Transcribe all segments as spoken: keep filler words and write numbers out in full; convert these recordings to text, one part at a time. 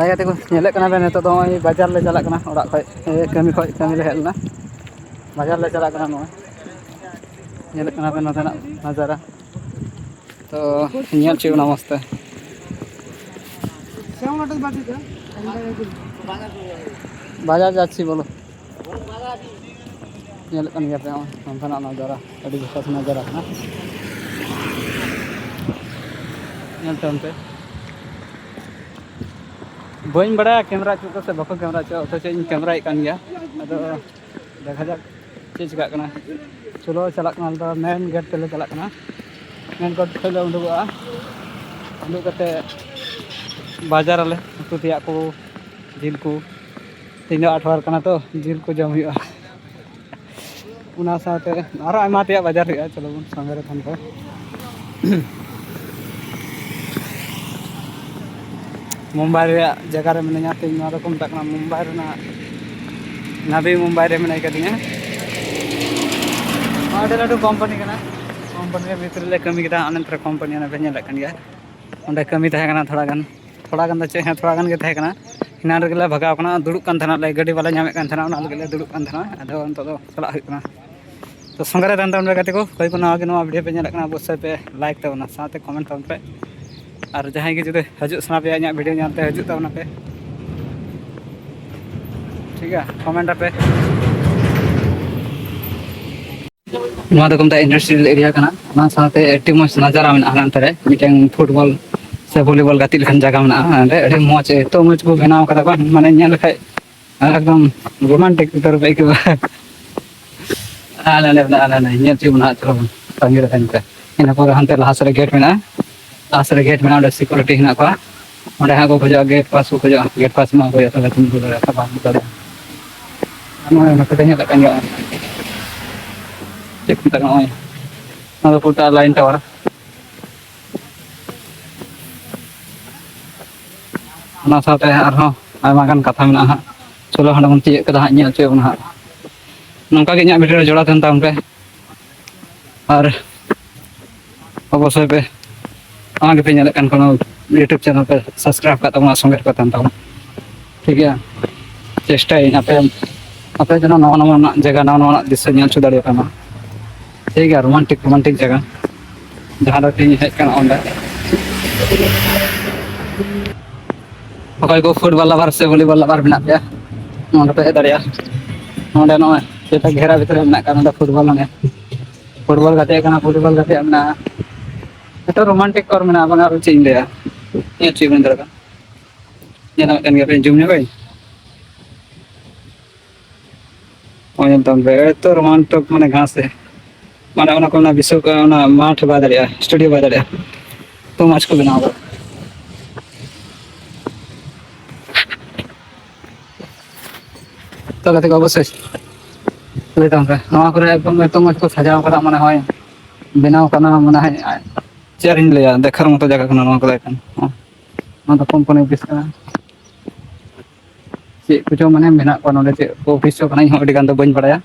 ᱦᱮᱸ ᱜᱟᱛᱮ ᱠᱚ, ᱧᱮᱞᱮᱫ ᱠᱟᱱᱟ ᱵᱮᱱ, ᱱᱤᱛᱚᱜ ᱫᱚ ᱱᱚᱜᱼᱚᱭ ᱵᱟᱡᱟᱨ ᱞᱮ ᱪᱟᱞᱟᱜ ᱠᱟᱱᱟ᱾ ᱚᱲᱟᱜ ᱠᱷᱚᱡ, ᱮ, ᱠᱟᱹᱢᱤ ᱠᱷᱚᱡ, ᱠᱟᱹᱢᱤ ᱞᱮ ᱦᱮᱡ ᱞᱮᱱᱟ, ᱵᱟᱡᱟᱨ ᱞᱮ ᱪᱟᱞᱟᱜ ᱠᱟᱱᱟ᱾ ᱱᱚᱜᱼᱚᱭ ᱧᱮᱞᱮᱫ ᱠᱟᱱᱟ ᱵᱮᱱ ᱱᱚᱛᱮᱱᱟᱜ ᱱᱟᱡᱟᱨᱟ᱾ ᱛᱚ ᱧᱮᱞ ᱦᱚᱪᱚᱭ ᱵᱮᱱᱟ ᱢᱚᱡᱽ ᱛᱮ᱾ ᱵᱟᱡᱟᱨ ᱡᱟᱪᱪᱷᱤ ᱵᱚᱞᱚ᱾ ᱧᱮᱞᱮᱫ ᱠᱟᱱ ᱜᱮᱭᱟ ᱯᱮ ᱱᱚᱜᱼᱚᱭ ᱱᱚᱱᱛᱮᱱᱟᱜ ᱱᱟᱡᱟᱨᱟ, ᱟᱹᱰᱤ ᱡᱚᱠᱷᱟᱥ ᱱᱟᱡᱟᱨᱟ ᱠᱟᱱᱟ᱾ ᱧᱮᱞ ᱛᱟᱵᱚᱱ ᱯᱮ᱾ ᱵᱟᱹᱧ ᱵᱟᱲᱟᱭᱟ ᱠᱮᱢᱮᱨᱟ ᱦᱚᱪᱚ ᱠᱚ ᱥᱮ ᱵᱟᱠᱚ ᱠᱮᱢᱮᱨᱟ ᱦᱚᱪᱚ, ᱚᱛᱷᱚᱪᱚ ᱤᱧ ᱠᱮᱢᱮᱨᱟᱭᱮᱫ ᱠᱟᱱ ᱜᱮᱭᱟ᱾ ᱟᱫᱚ ᱫᱮᱠᱷᱟ ᱡᱟᱠ ᱪᱮᱫ ᱪᱤᱠᱟᱹᱜ ᱠᱟᱱᱟ᱾ ᱪᱚᱞᱚ ᱪᱟᱞᱟᱜ ᱠᱟᱱᱟ, ᱟᱞᱮ ᱫᱚ ᱢᱮᱱ ᱜᱮᱴ ᱛᱮᱞᱮ ᱪᱟᱞᱟᱜ ᱠᱟᱱᱟ᱾ ᱢᱮᱱ ᱜᱮᱴ ᱠᱷᱚᱡ ᱞᱮ ᱩᱰᱩᱠᱚᱜᱼᱟ᱾ ᱩᱰᱩᱠ ᱠᱟᱛᱮ ᱵᱟᱡᱟᱨ ᱟᱞᱮ ᱩᱛᱩ ᱛᱮᱭᱟᱜ ᱠᱚ, ᱡᱤᱞ ᱠᱚ᱾ ᱛᱮᱦᱮᱧ ᱫᱚ ᱟᱴᱷᱣᱟᱨ ᱠᱟᱱᱟ ᱛᱚ, ᱡᱤᱞ ᱠᱚ ᱡᱚᱢ ᱦᱩᱭᱩᱜᱼᱟ᱾ ᱚᱱᱟ ᱥᱟᱶᱛᱮ ᱟᱨᱚ ᱟᱭᱢᱟ ᱛᱮᱭᱟᱜ ᱵᱟᱡᱟᱨ ᱦᱩᱭᱩᱜᱼᱟ᱾ ᱪᱚᱞᱚ ᱵᱚᱱ ᱥᱚᱸᱜᱮ ᱨᱮ ᱛᱟᱦᱮᱱ ᱯᱮ᱾ ᱢᱩᱢᱵᱟᱭ ᱨᱮᱭᱟᱜ ᱡᱟᱭᱜᱟ ᱨᱮ ᱢᱤᱱᱟᱹᱧᱟ, ᱛᱮᱦᱮᱧ ᱱᱚᱣᱟ ᱫᱚᱠᱚ ᱢᱮᱛᱟᱜ ᱠᱟᱱᱟ ᱢᱩᱢᱵᱟᱭ ᱨᱮᱱᱟᱜ ᱱᱟᱵᱤ ᱢᱩᱢᱵᱟᱭ ᱨᱮ ᱢᱮᱱᱟᱭ ᱠᱟᱫᱤᱧᱟ᱾ ᱟᱹᱰᱤ ᱞᱟᱹᱴᱩ ᱠᱳᱢᱯᱟᱱᱤ ᱠᱟᱱᱟ᱾ ᱠᱳᱢᱯᱟᱱᱤ ᱨᱮ ᱵᱷᱤᱛᱨᱤ ᱨᱮᱞᱮ ᱠᱟᱹᱢᱤ ᱠᱮᱫᱟ᱾ ᱚᱱᱮ ᱱᱚᱛᱮ ᱨᱮ ᱠᱳᱢᱯᱟᱱᱤ ᱚᱱᱮ ᱯᱮ ᱧᱮᱞᱮᱫ ᱠᱟᱱ ᱜᱮᱭᱟ, ᱚᱸᱰᱮ ᱠᱟᱹᱢᱤ ᱛᱟᱦᱮᱸ ᱠᱟᱱᱟ ᱛᱷᱚᱲᱟ ᱜᱟᱱ᱾ ᱛᱷᱚᱲᱟ ᱜᱟᱱ ᱫᱚ ᱪᱮᱫ, ᱦᱮᱸ, ᱛᱷᱚᱲᱟ ᱜᱟᱱ ᱜᱮ ᱛᱟᱦᱮᱸ ᱠᱟᱱᱟ᱾ ᱮᱱᱟᱱ ᱨᱮᱜᱮ ᱞᱮ ᱵᱷᱟᱜᱟᱣ ᱠᱟᱱᱟ, ᱫᱩᱲᱩᱵ ᱠᱟᱱ ᱛᱟᱦᱮᱱᱟ ᱞᱮ, ᱜᱟᱹᱰᱤ ᱵᱟᱞᱮ ᱧᱟᱢᱮᱫ ᱠᱟᱱ ᱛᱟᱦᱮᱱᱟ, ᱚᱱᱟ ᱞᱟᱹᱜᱤᱫ ᱞᱮ ᱫᱩᱲᱩᱵ ᱠᱟᱱ ᱛᱟᱦᱮᱱᱟ᱾ ᱟᱫᱚ ᱱᱤᱛᱚᱜ ᱫᱚ ᱪᱟᱞᱟᱜ ᱦᱩᱭᱩᱜ ᱠᱟᱱᱟ᱾ ᱛᱚ ᱥᱚᱸᱜᱮ ᱨᱮ ᱛᱟᱦᱮᱱ ᱛᱟᱵᱚᱱ ᱯᱮ ᱜᱟᱛᱮ ᱠᱚ, ᱚᱠᱚᱭ ᱠᱚ ᱱᱟᱣᱟ ᱜᱮ ᱱᱚᱣᱟ ᱵᱷᱤᱰᱤᱭᱳ ᱯᱮ ᱧᱮᱞᱮᱫ ᱠᱟᱱᱟ, ᱚᱵᱚᱥᱥᱳᱭ ᱯᱮ ᱞᱟᱭᱤᱠ ᱛᱟᱵᱚᱱᱟ, ᱥᱟᱶᱛᱮ ᱠᱚᱢᱮᱱᱴ ᱛᱟᱵᱚᱱ ᱯᱮ᱾ ᱟᱨ ᱡᱟᱦᱟᱸᱭ ᱜᱮ ᱡᱩᱫᱤ ᱦᱤᱡᱩᱜ ᱥᱟᱱᱟ ᱯᱮᱭᱟ ᱤᱧᱟᱹᱜ ᱵᱷᱤᱰᱤᱭᱳ ᱧᱮᱞᱛᱮ, ᱦᱤᱡᱩᱜ ᱛᱟᱵᱚᱱᱟ ᱯᱮ, ᱴᱷᱤᱠ ᱜᱮᱭᱟ, ᱠᱚᱢᱮᱱᱴ ᱟᱯᱮ᱾ ᱱᱚᱣᱟ ᱫᱚᱠᱚ ᱢᱮᱛᱟᱜᱼᱟ ᱤᱱᱰᱟᱥᱴᱨᱤᱭᱟᱞ ᱮᱨᱤᱭᱟ ᱠᱟᱱᱟ᱾ ᱚᱱᱟ ᱥᱟᱶᱛᱮ ᱟᱹᱰᱤ ᱢᱚᱡᱽ ᱱᱟᱡᱟᱨᱟ ᱢᱮᱱᱟᱜᱼᱟ᱾ ᱦᱟᱱᱛᱮ ᱨᱮ ᱢᱤᱫᱴᱮᱱ ᱯᱷᱩᱴᱵᱚᱞ ᱥᱮ ᱵᱷᱚᱞᱤᱵᱚᱞ ᱜᱟᱛᱮᱜ ᱞᱮᱠᱟᱱ ᱡᱟᱭᱜᱟ ᱢᱮᱱᱟᱜᱼᱟ᱾ ᱚᱸᱰᱮ ᱟᱹᱰᱤ ᱢᱚᱡᱽ, ᱮᱛᱚ ᱢᱚᱡᱽ ᱠᱚ ᱵᱮᱱᱟᱣ ᱠᱟᱫᱟ ᱵᱟᱝ, ᱢᱟᱱᱮ ᱧᱮᱞ ᱞᱮᱠᱷᱟᱡ ᱮᱠᱫᱚᱢ ᱨᱳᱢᱟᱱᱴᱤᱠ ᱩᱛᱟᱹᱨ ᱯᱮ ᱟᱹᱭᱠᱟᱹᱣᱟ᱾ ᱟᱞᱮ, ᱟᱞᱮ, ᱟᱞᱮ, ᱟᱞᱮ, ᱧᱮᱞ ᱦᱚᱪᱚ ᱵᱚᱱᱟ ᱦᱟᱸᱜ, ᱪᱚᱞᱚ ᱵᱚᱱ ᱛᱟᱺᱜᱤ ᱨᱮ ᱛᱟᱦᱮᱱ ᱯᱮ᱾ ᱤᱱᱟᱹ ᱯᱚᱨᱮ ᱦᱟᱱᱛᱮ ᱞᱟᱦᱟ ᱥᱮᱫ ᱨᱮ ᱜᱮᱴ ᱢᱮᱱᱟᱜᱼᱟ, ᱞᱟᱦᱟ ᱥᱮᱫ ᱨᱮ ᱜᱮᱴ ᱢᱮᱱᱟᱜᱼᱟ, ᱚᱸᱰᱮ ᱥᱤᱠᱩᱨᱤᱴᱤ ᱦᱮᱱᱟᱜ ᱠᱚᱣᱟ᱾ ᱚᱸᱰᱮ ᱦᱟᱸᱜ ᱠᱚ ᱠᱷᱚᱡᱚᱜᱼᱟ, ᱜᱮᱴ ᱯᱟᱥ ᱠᱚ ᱠᱷᱚᱡᱚᱜᱼᱟ, ᱜᱮᱴ ᱯᱟᱥ ᱮᱢᱟ ᱠᱚ ᱦᱩᱭᱩᱜᱼᱟ, ᱛᱚᱵᱮ ᱛᱩᱢ ᱠᱚ ᱫᱟᱲᱮᱭᱟᱜᱼᱟ, ᱵᱟᱢ ᱫᱟᱲᱮᱭᱟᱜᱼᱟ᱾ ᱱᱚᱜᱼᱚᱭ ᱱᱚᱛᱮ ᱫᱚ ᱧᱮᱞᱚᱜ ᱠᱟᱱ ᱜᱮᱭᱟ, ᱪᱮᱫ ᱠᱚ ᱢᱮᱛᱟᱜ ᱠᱟᱱᱟ, ᱱᱚᱜᱼᱚᱭ ᱱᱚᱣᱟ ᱫᱚ ᱯᱩᱨᱟᱹᱴᱟ ᱞᱟᱭᱤᱱ ᱴᱟᱣᱟᱨ᱾ ᱚᱱᱟ ᱥᱟᱶᱛᱮ ᱟᱨᱦᱚᱸ ᱟᱭᱢᱟ ᱜᱟᱱ ᱠᱟᱛᱷᱟ ᱢᱮᱱᱟᱜᱼᱟ ᱦᱟᱸᱜ᱾ ᱪᱚᱞᱚ ᱦᱟᱸᱰᱮ ᱵᱚᱱ ᱛᱤᱭᱳᱜ ᱠᱮᱫᱟ ᱦᱟᱸᱜ, ᱧᱮᱞ ᱦᱚᱪᱚᱭ ᱵᱚᱱᱟ ᱦᱟᱸᱜ᱾ ᱱᱚᱝᱠᱟ ᱜᱮ ᱤᱧᱟᱹᱜ ᱵᱷᱤᱰᱤᱭᱳ ᱨᱮ ᱡᱚᱲᱟᱣ ᱛᱟᱦᱮᱱ ᱛᱟᱵᱚᱱ ᱯᱮ᱾ ᱟᱨ ᱚᱵᱚᱥᱥᱳᱭ ᱯᱮ, ᱚᱱᱟ ᱜᱮᱯᱮ ᱧᱮᱞᱮᱫ ᱠᱟᱱ ᱠᱳᱱᱳ YouTube channel ᱯᱮ subscribe ᱠᱟᱜ ᱛᱟᱵᱚᱱᱟ, ᱥᱚᱸᱜᱮ ᱨᱮᱯᱮ ᱛᱟᱦᱮᱱ ᱛᱟᱵᱚᱱᱟ᱾ ᱴᱷᱤᱠ ᱜᱮᱭᱟ, ᱪᱮᱥᱴᱟᱭᱟᱹᱧ ᱟᱯᱮ, ᱟᱯᱮ ᱡᱮᱱᱚ ᱱᱟᱣᱟ ᱱᱟᱣᱟᱱᱟᱜ ᱡᱟᱭᱜᱟ, ᱱᱟᱣᱟ ᱱᱟᱣᱟᱱᱟᱜ ᱫᱤᱥᱟᱹ ᱧᱮᱞ ᱦᱚᱪᱚ ᱫᱟᱲᱮᱭᱟᱜ ᱠᱟᱱᱟ᱾ ᱴᱷᱤᱠ ᱜᱮᱭᱟ, ᱨᱳᱢᱟᱱᱴᱤᱠ ᱨᱳᱢᱟᱱᱴᱤᱠ ᱡᱟᱭᱜᱟ, ᱡᱟᱦᱟᱸ ᱫᱚ ᱛᱮᱦᱮᱧ ᱦᱮᱡ ᱠᱟᱱᱟ ᱚᱸᱰᱮ᱾ ᱚᱠᱚᱭ ᱠᱚ ᱯᱷᱩᱴᱵᱚᱞ ᱞᱟᱵᱟᱨ ᱥᱮ ᱵᱷᱚᱞᱤᱵᱚᱞ ᱞᱟᱵᱟᱨ ᱢᱮᱱᱟᱜ ᱯᱮᱭᱟ, ᱱᱚᱰᱮ ᱯᱮ ᱦᱮᱡ ᱫᱟᱲᱮᱭᱟᱜᱼᱟ᱾ ᱱᱚᱰᱮ ᱱᱚᱜᱼᱚᱭ ᱡᱮᱴᱟ ᱜᱷᱮᱨᱟ ᱵᱷᱤᱛᱨᱤ ᱨᱮ ᱢᱮᱱᱟᱜ ᱟᱠᱟᱫ, ᱱᱚᱰᱮ ᱯᱷᱩᱴᱵᱚᱞ ᱢᱟᱱᱮ ᱯᱷᱩᱴᱵᱚᱞ ᱜᱟᱛᱮᱜ ᱠᱟᱱᱟ, ᱵᱷᱚᱞᱤᱵᱚᱞ ᱜᱟᱛᱮᱜ ᱢᱮᱱᱟᱜᱼᱟ᱾ ᱮᱛᱚ ᱨᱳᱢᱟᱱᱴᱤᱠ ᱠᱚᱨ ᱢᱮᱱᱟᱜᱼᱟ, ᱵᱟᱝ ᱟᱨ ᱪᱮᱫ ᱤᱧ ᱞᱟᱹᱭᱟ, ᱧᱮᱞ ᱦᱚᱪᱚᱭ ᱵᱮᱱ ᱫᱟᱲᱮ ᱠᱟᱱᱟ᱾ ᱧᱮᱞ ᱧᱟᱢᱮᱫ ᱠᱟᱱ ᱜᱮᱭᱟ ᱯᱮ, ᱡᱩᱢ ᱧᱚᱜ ᱟᱹᱧ᱾ ᱱᱚᱜᱼᱚᱭ ᱧᱮᱞ ᱛᱟᱢ ᱯᱮ, ᱮᱛᱚ ᱨᱳᱢᱟᱱᱴᱤᱠ ᱢᱟᱱᱮ ᱜᱷᱟᱥ ᱨᱮ, ᱢᱟᱱᱮ ᱚᱱᱟ ᱠᱚ ᱚᱱᱟ ᱵᱤᱥᱥᱚ ᱚᱱᱟ ᱢᱟᱴᱷ ᱵᱟᱭ ᱫᱟᱲᱮᱭᱟᱜᱼᱟ, ᱥᱴᱮᱰᱤᱭᱟᱢ ᱵᱟᱭ ᱫᱟᱲᱮᱭᱟᱜᱼᱟ, ᱮᱛᱚ ᱢᱚᱡᱽ ᱠᱚ ᱵᱮᱱᱟᱣ ᱠᱟᱫᱟ᱾ ᱛᱚ ᱜᱟᱛᱮ ᱠᱚ ᱚᱵᱚᱥᱥᱳᱭ ᱞᱟᱹᱭ ᱛᱟᱵᱚᱱ ᱯᱮ, ᱱᱚᱣᱟ ᱠᱚᱨᱮ ᱮᱠᱫᱚᱢ ᱮᱛᱚ ᱢᱚᱡᱽ ᱠᱚ ᱥᱟᱡᱟᱣ ᱠᱟᱫᱟ, ᱢᱚᱱᱮ ᱦᱚᱭ ᱵᱮᱱᱟᱣ ᱠᱟᱱᱟ, ᱢᱚᱱᱮ ᱦᱚᱭ ᱪᱮᱫ ᱤᱧ ᱞᱟᱹᱭᱟ, ᱫᱮᱠᱷᱟᱨ ᱢᱚᱛᱚ ᱡᱟᱭᱜᱟ ᱠᱟᱱᱟ ᱱᱚᱣᱟ ᱠᱚᱫᱚ ᱮᱠᱷᱟᱱ᱾ ᱱᱚᱣᱟ ᱫᱚ ᱠᱳᱢᱯᱟᱱᱤ ᱚᱯᱷᱤᱥ ᱠᱟᱱᱟ᱾ ᱪᱮᱫ ᱠᱚᱪᱚ ᱢᱟᱱᱮ ᱢᱮᱱᱟᱜ ᱠᱚᱣᱟ ᱱᱚᱰᱮ, ᱪᱮᱫ ᱠᱚ ᱚᱯᱷᱤᱥ ᱪᱚ ᱠᱟᱱᱟ, ᱤᱧ ᱦᱚᱸ ᱟᱹᱰᱤ ᱜᱟᱱ ᱫᱚ ᱵᱟᱹᱧ ᱵᱟᱲᱟᱭᱟ᱾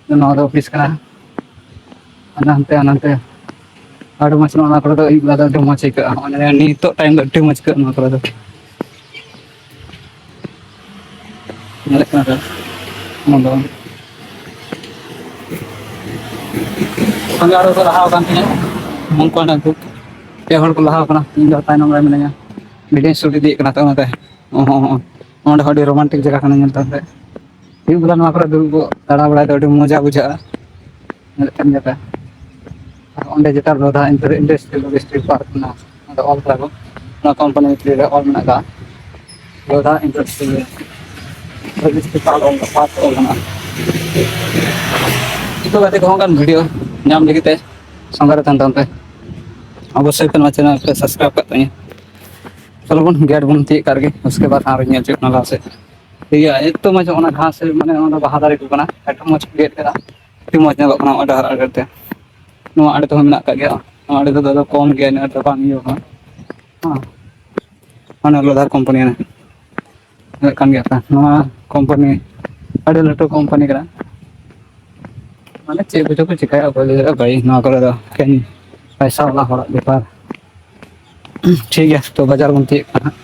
ᱱᱚᱣᱟ ᱫᱚ ᱚᱯᱷᱤᱥ ᱠᱟᱱᱟ᱾ ᱦᱟᱱᱟ ᱦᱟᱱᱛᱮ, ᱦᱟᱱᱟ ᱦᱟᱱᱛᱮ᱾ ᱟᱹᱰᱤ ᱢᱚᱡᱽ, ᱱᱚᱣᱟ ᱠᱚᱨᱮ ᱫᱚ ᱟᱹᱭᱩᱵ ᱵᱮᱲᱟ ᱫᱚ ᱟᱹᱰᱤ ᱢᱚᱡᱽ ᱟᱹᱭᱠᱟᱹᱜᱼᱟ᱾ ᱱᱚᱜᱼᱚᱭ ᱱᱤᱛᱚᱜ ᱴᱟᱭᱤᱢ ᱫᱚ ᱟᱹᱰᱤ ᱢᱚᱡᱽ ᱟᱹᱭᱠᱟᱹᱜᱼᱟ ᱱᱚᱣᱟ ᱠᱚᱨᱮ ᱫᱚ᱾ ᱧᱮᱞᱮᱫ ᱠᱟᱱᱟ ᱯᱮ? ᱱᱚᱣᱟ ᱫᱚ ᱥᱟᱸᱜᱮ ᱦᱚᱲ ᱠᱚ ᱞᱟᱦᱟ ᱟᱠᱟᱱ ᱛᱤᱧᱟᱹ᱾ ᱩᱱᱠᱩ ᱦᱟᱸᱰᱮ ᱩᱱᱠᱩ ᱯᱮ ᱦᱚᱲ ᱠᱚ ᱞᱟᱦᱟ ᱟᱠᱟᱱᱟ, ᱤᱧ ᱫᱚ ᱛᱟᱭᱱᱚᱢ ᱨᱮ ᱢᱤᱱᱟᱹᱧᱟ᱾ ᱵᱷᱤᱰᱤᱭᱳᱧ ᱥᱩᱴ ᱤᱫᱤᱭᱮᱫ ᱠᱟᱱᱟ ᱛᱚ, ᱚᱱᱟᱛᱮ᱾ ᱚ, ᱦᱚᱸ, ᱦᱚᱸ᱾ ᱱᱚᱸᱰᱮ ᱦᱚᱸ ᱟᱹᱰᱤ ᱨᱳᱢᱟᱱᱴᱤᱠ ᱡᱟᱭᱜᱟ ᱠᱟᱱᱟ, ᱧᱮᱞ ᱛᱟᱢ ᱯᱮ᱾ ᱟᱹᱭᱩᱵ ᱵᱮᱞᱟ ᱱᱚᱣᱟ ᱠᱚᱨᱮ ᱫᱩᱲᱩᱵ ᱫᱟᱬᱟ ᱵᱟᱲᱟᱭ ᱫᱚ ᱟᱹᱰᱤ ᱢᱚᱡᱟ ᱵᱩᱡᱷᱟᱹᱜᱼᱟ᱾ ᱧᱮᱞᱮᱫ ᱠᱟᱱ ᱜᱮᱭᱟ ᱯᱮ᱾ ᱟᱨ ᱚᱸᱰᱮ ᱡᱮᱴᱟ ᱞᱳᱫᱷᱟ ᱤᱱᱰᱟᱥᱴᱨᱤᱭᱟᱞ ᱯᱟᱨᱠ ᱢᱮᱱᱟᱜᱼᱟ, ᱚᱸᱰᱮ ᱚᱞ ᱠᱟᱫᱟ ᱠᱚ, ᱱᱚᱣᱟ ᱠᱳᱢᱯᱟᱱᱤ ᱵᱷᱤᱛᱨᱤ ᱨᱮ ᱚᱞ ᱢᱮᱱᱟᱜ ᱟᱠᱟᱫᱼᱟ, ᱞᱳᱫᱷᱟ ᱤᱱᱰᱟᱥᱴᱨᱤᱭᱟᱞ ᱯᱟᱨᱠ ᱚᱞ ᱢᱮᱱᱟᱜᱼᱟ᱾ ᱱᱤᱛᱚᱜ ᱜᱟᱛᱮ ᱠᱚᱦᱚᱸ ᱚᱱᱠᱟᱱ ᱵᱷᱤᱰᱤᱭᱳ ᱧᱟᱢ ᱞᱟᱹᱜᱤᱫ ᱛᱮ ᱥᱚᱸᱜᱮ ᱨᱮ ᱛᱟᱦᱮᱱ ᱛᱟᱵᱚᱱ ᱯᱮ᱾ ᱚᱵᱚᱥᱥᱳᱭ ᱯᱮ ᱱᱚᱣᱟ ᱪᱮᱱᱮᱞ ᱯᱮ ᱥᱟᱵᱥᱠᱨᱟᱭᱤᱵ ᱠᱟᱜ ᱛᱟᱹᱞᱤᱧᱟ᱾ ᱪᱚᱞᱚ ᱵᱚᱱ ᱜᱮᱴ ᱵᱚᱱ ᱛᱤᱭᱳᱜ ᱠᱟᱜ ᱨᱮᱜᱮ, ᱩᱥᱠᱮ ᱵᱟᱫ ᱟᱨᱚ ᱧᱮᱞ ᱦᱚᱪᱚᱭᱮᱫ ᱠᱟᱱᱟ ᱞᱟᱦᱟ ᱥᱮᱫ᱾ ᱴᱷᱤᱠ ᱜᱮᱭᱟ, ᱮᱛᱚ ᱢᱚᱡᱽ ᱚᱱᱟ ᱜᱷᱟᱥ ᱨᱮ, ᱢᱟᱱᱮ ᱚᱱᱟ ᱵᱟᱦᱟ ᱫᱟᱨᱮ ᱠᱚ ᱠᱟᱱᱟ, ᱮᱛᱚ ᱢᱚᱡᱽ ᱠᱚ ᱜᱮᱫ ᱠᱟᱫᱟ, ᱟᱹᱰᱤ ᱢᱚᱡᱽ ᱧᱮᱞᱚᱜ ᱠᱟᱱᱟ ᱱᱚᱜᱼᱚᱭ ᱰᱟᱦᱟᱨ ᱟᱲᱮ ᱛᱮ᱾ ᱱᱚᱣᱟ ᱟᱲᱮ ᱛᱮᱦᱚᱸ ᱢᱮᱱᱟᱜ ᱟᱠᱟᱫ ᱜᱮᱭᱟ, ᱱᱚᱣᱟ ᱟᱲᱮ ᱛᱮᱫᱚ ᱟᱫᱚ ᱠᱚᱢ ᱜᱮᱭᱟ, ᱤᱱᱟᱹᱜ ᱫᱚ ᱵᱟᱝ ᱤᱭᱟᱹ ᱠᱟᱱᱟ᱾ ᱦᱮᱸ, ᱢᱟᱱᱮ ᱞᱳᱫᱷᱟ ᱠᱳᱢᱯᱟᱱᱤ ᱨᱮᱱᱟᱜ ᱧᱮᱞᱚᱜ ᱠᱟᱱ ᱜᱮᱭᱟ ᱯᱮ, ᱱᱚᱣᱟ ᱠᱳᱢᱯᱟᱱᱤ ᱟᱹᱰᱤ ᱞᱟᱹᱴᱩ ᱠᱳᱢᱯᱟᱱᱤ ᱠᱟᱱᱟ᱾ ᱢᱟᱱᱮ ᱪᱮᱫ ᱠᱚᱪᱚ ᱠᱚ ᱪᱤᱠᱟᱹᱭᱟ, ᱚᱠᱚᱭ ᱞᱟᱹᱭ ᱫᱟᱲᱮᱭᱟᱜᱼᱟ ᱵᱷᱟᱹᱭ, ᱱᱚᱣᱟ ᱠᱚᱨᱮ ᱫᱚ ᱮᱠᱮᱱ ᱯᱟᱭᱥᱟ ᱣᱟᱞᱟ ᱦᱚᱲᱟᱜ ᱵᱮᱯᱟᱨ᱾ ᱴᱷᱤᱠ ᱜᱮᱭᱟ, ᱛᱚ ᱵᱟᱡᱟᱨ ᱵᱚᱱ ᱛᱤᱭᱳᱜ ᱠᱟᱱᱟ ᱦᱟᱸᱜ᱾